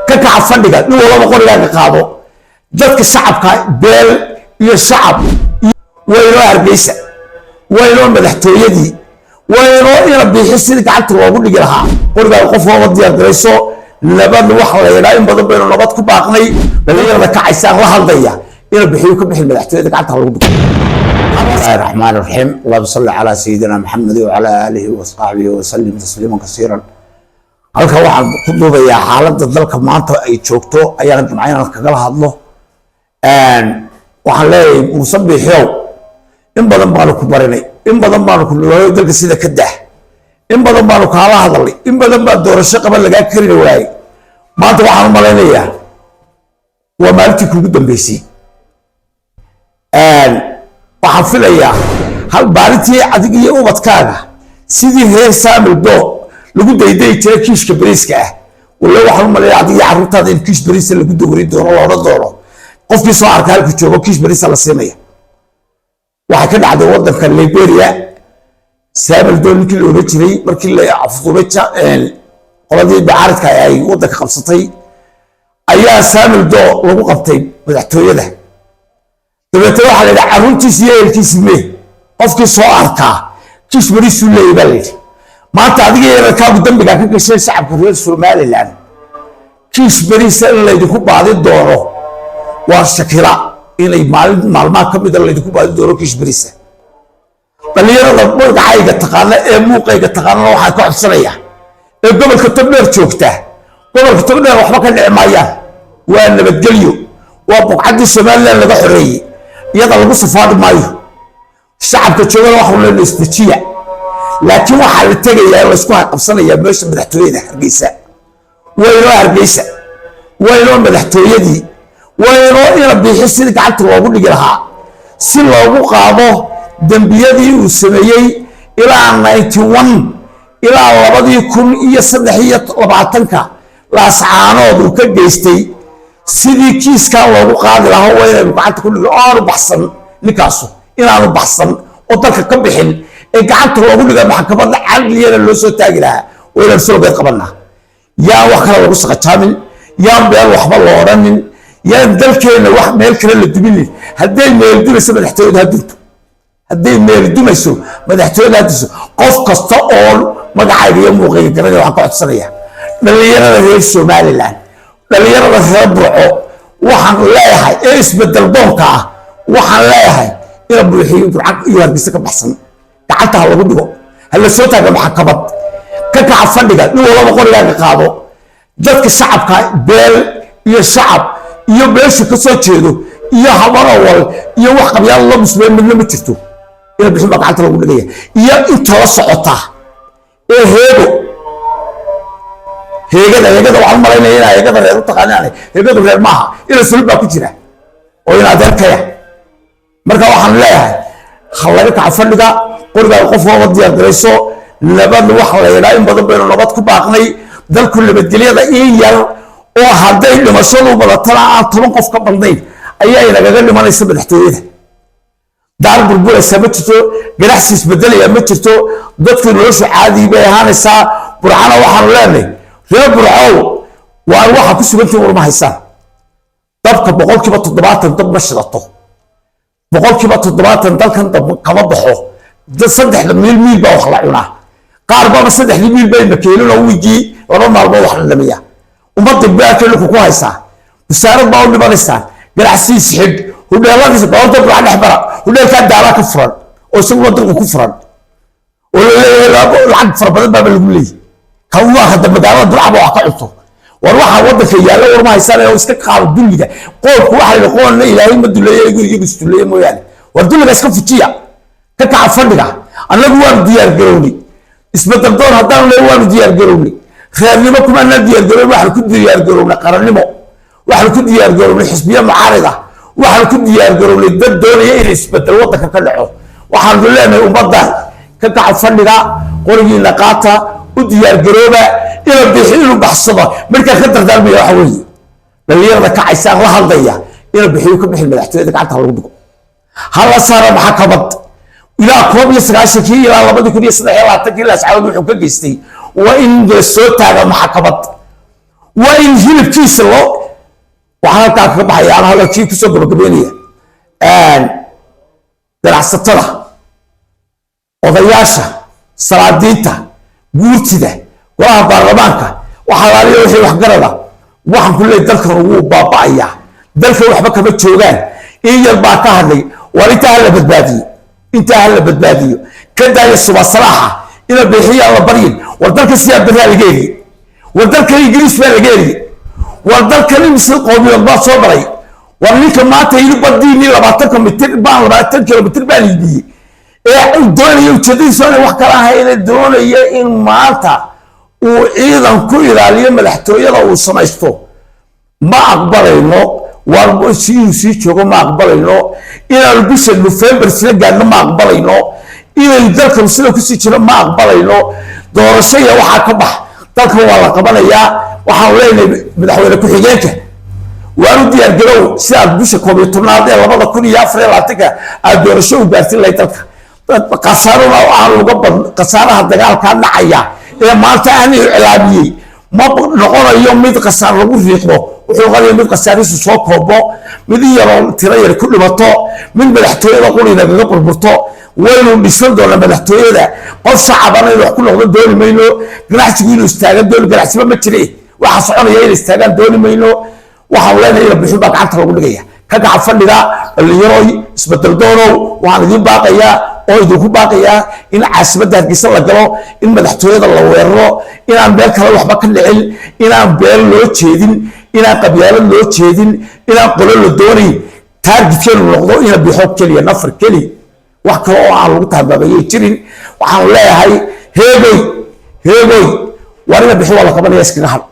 Ka kaca fadhiga, nin walaba qorigaaga qaado. Dadka shacabka, beel iyo shacab, waa inoo Hargeysa, waa inoo madaxtooyadii, waa inoo ina Biixi sidii gacanta loogu dhigi lahaa. Qorigaaga qof walba diyaar garayso. Nabad waxa la yidhaa, in badan baynu nabad ku baaqnay. Dhalinyarada kacaysaan la hadlaya, ina Bixiyo ka bixin madaxtooyada, gacanta lagu dhigo. بسم الله الرحمن الرحيم، اللهم صل على سيدنا محمد وعلى آله وصحبه وسلم تسليما كثيرا. Halkan waxaan ku duubayaa xaaladda dalka maanta ay joogto ayaan damca inaan kagala hadlo. Waxaan leeyahay, Muuse Biixiow, in badan baanu ku barinay, in badan baanu ku nolaayo dalka sida ka dah, in badan baanu kaala hadalnay, in badan baa doorasho qaban lagaa kari waayey. Maanta waxaan u malaynayaa waa maalintii kuugu dambeysay. Waxaan filayaa hal maalintii adig iyo ubadkaaga sidii reer Samuel Doe lagu daydayi jiray kiishka bariiska ah. Walla waxaan u malaya adig iyo carruurtaada in kiish bariisa lagu dowrin doono, la odhan doono qofkii soo arka halku joogo kiish bariisa la siinaya. Waxay ka dhacday waddanka Liberia. Samuel Doe ninkii la odhan jiray, markii la afduubay, qoladii mucaaridka ay waddanka qabsatay, ayaa Samuel Doe lagu qabtay madaxtooyada. Dabeetna waxaa la yidhi, carruurtiisi iyo ehelkiisi mee, qofkii soo arkaa kiish bariisuu leeyay baa la yidhi. Maanta adiga yararkaagu dambigaa ka gasheen shacabka reer Somaliland, kiish bariisa in laydinku baadi doono waa shakila, inay maalin maalmaha ka mida laydinku baadi doono kiish bariisa. Dhallinyarada magacayga taqaana ee muuqayga taqaanana waxaan ka codsanayaa ee gobolka Togdheer joogta, gobolka Togdheer waxba ka dhici maayaan, waa nabadgelyo, waa buqcaddii Somaliland laga xoreeyey, iyada lagu safaadi maayo. Shacabka joogana waxaanu leenahay isdejiya, laakiin waxaa la tegayaa, laysku qabsanayaa meesha madaxtooyada Hargeysa. Waa inoo Hargeysa, waa inoo madaxtooyadii, waa inoo ina Biixi sidii gacanta loogu dhigi lahaa, si loogu qaado dembiyadii uu sameeyey ilaa 91 ilaa 2023-ka Laascaanood uu ka geystay. Sidii kiiskaa loogu qaadi lahaa waa inaynu gacanta ku dhigno oo aanu baxsan ninkaasu, inaanu baxsan oo dalka ka bixin ee gacanta loogu dhiga, maxkamadda cadliyana loo soo taagi lahaa, waa inaynu sologeed qabanaa. Yaan wax kale lagu saqajaamin, yaan been waxba la odhanin, yaan dalkeenna wax meel kale la duminin. Hadday meel dumayso, madaxtooyadu ha dunto. Hadday meel dumayso, madaxtooyada ha dunto. Qof kasta oo magacayga iyo muuqayga garanaya waxaan ka codsanaya, dhallinyarada reer Somaliland, dhallinyarada reer Burco waxaan leeyahay ee isbedel doonka ah, waxaan leeyahay ina Biixiyo Burco iyo Hargeysa ka baxsan, gacanta ha lagu dhigo, ha la soo taaga maxkamad. Ka kaca fadhiga, nin walaba qorigaaga qaado. Dadka shacabka, beel iyo shacab iyo meeshu ka soo jeedo iyo habarawal iyo wax qabyaal loo muslimeen midna ma jirto. Ina Bixin baa gacanta lagu dhigaya iyo intoola socota ee heego heegada. Heegada waxaan u malaynaya inaa heegada reer u taqaanaan. Heegadu reer maaha, ina sulub baa ku jira oo ina adeerkaya. Marka waxaan leeyahay, ha laga kaco fadhiga, qorigaaga qof walba diyaar garayso. Nabad waxa la yidhaa, in badan baynu nabad ku baaqnay. Dalku nabadgelyada in yar oo hadday dhimashadu badatana aan 10 qof ka badnayn ayaa inagaga dhimanaysa madaxtooyada. Daar burburaysaa ma jirto, ganacsi isbedelaya ma jirto, dadku noloshu caadi bay ahaanaysaa. Burcana waxaanu leenahay, reer Burcow, waa waxa ku sugantihin warma haysaan. Dabka 70% dab ma shidato, 70% dalkan dab kama baxo. Saddexda miil miil baa wax la cunaa, qaar baaba saddexdii miil bay makeelin oo wiigii 2 maalmood wax la dhamiya. Ummadda beerka dhulka ku haysaa, wasaarad baa u dhimanaysaan, ganacsiis xidh, hudheeladiisa goorta Burca dhex mara, hudheelkaa Daalaa ka furan oo isaguna dalka ku furan oo laleeyahay lacag fara badan baaba lagu leeyahy. Kan waa hadda magaalada Burcaba wax ka cunto. War waxaa waddanka yaalla warma haysaan oo iska qaado dulliga qoobku. Waxa la qoonna Ilaahay ma duleeyo, iyagu isduleeye mooyaane. War dulliga iska fujiya, ka kaca fadhiga. Annagu waanu diyaar garownay, isbedel doon haddaanu leey waanu diyaar garownay. Reernimo kumaanaan diyaar garownay, waxaanu ku diyaar garownay qarannimo, waxaanu ku diyaar garownay xisbiyo mucaarid ah, waxaanu ku diyaar garownay dad doonaya in isbedel waddanka ka dhaco. Waxaanu leenahay ummadda, ka kaca fadhiga, qorigiina qaata, u diyaar garooba ina Bixi inuu baxsado. Markaa ka dardaarmaya waxa weeye, dhalinyarada kacaysaan la hadlaya, ina Bixiyo ka bixin madaxtooyada, gacanta ha lagu dhigo, ha la saaro maxkamad. Ilaa 91-kii ilaa 2023-kii Laascaanood wuxuu ka geystay waa in la soo taaga maxkamad. Waa in hilibkiisa loo. Waxaan halkaa kaga baxaya, aan hadalkii kusoo gabagabeynaya, ganacsatada, odayaasha, salaadiinta, guurtida, golaha baarlamaanka, waxalaaliya wixii waxgarada, waxaan ku leeyahay dalkan wuu baaba'ayaa, dalkan waxba kama joogaan. In yar baa ka hadlay. Waar intaa hala badbaadiyo, intaa hala badbaadiyo. Ka daaya suba salaaxa ina bixiyaan la baryin. War dalka siyaa berraa laga eriye, war dalkan Ingiriis baa laga eriye, war dalkan imise qowmiyood baa soo maray? War ninka maanta yidhi badiini 20-ka mitir baan, 20 kilomitir baan iibiyey, ee doonaya ujeedadiisu aanay wax kala ahayne, doonaya in maanta uu ciidan ku ilaaliyo madaxtooyada uu samaysto, ma aqbalayno. War si uu sii joogo ma aqbalayno. Inaanu bisha Nofembar sila gaadhno ma aqbalayno. Inaynu dalkan sida kusii jiro ma aqbalayno. Doorasho iyo waxaa ka bax, dalkan waa la qabanayaa. Waxaanu leenahay madaxweyne ku-xigeenka, waanu diyaargarow si aad bisha 11aad ee 2024-ka aad doorasho u gaarsin lahayd dalka. Khasaaruna aan uga bad khasaaraha dagaalkaa dhacaya ee maanta aan iclaamiyey ma noqonayo mid khasaar lagu riiqdo. Wuxuu noqonaya mid khasaarihiisu soo koobo, mid in yaroo tiro yar ku dhimato, mid madaxtooyada quri nagaga burburto. Waynu dhisan doonaa madaxtooyada. Qof shacabana in wax ku noqdo dooni mayno. Ganacsigu inuu istaagan dooni, ganacsiba ma jire, waxa soconaya inay istaagaan dooni mayno. Waxaanu leenahay ina bixin baa gacanta lagu dhigaya. Ka gacan fadhiga dhallinyaroy, isbedel doonow. Waxaan idiin baaqayaa oo idinku baaqayaa in caasimadda Hargeysa la galo, in madaxtooyada la weeraro, inaan meel kale waxba ka dhicin, inaan been loo jeedin, inaan qabyaalad loo jeedin, inaan qolo la doonayn. Target-keenu noqdo ina bixo keliya, nafar keli, wax kale oo aan lagu tahbaabayay jirin. Waxaanu leeyahay heegoy, heegoy, waar ina bixi waa la qabanaya, iskaga hadh.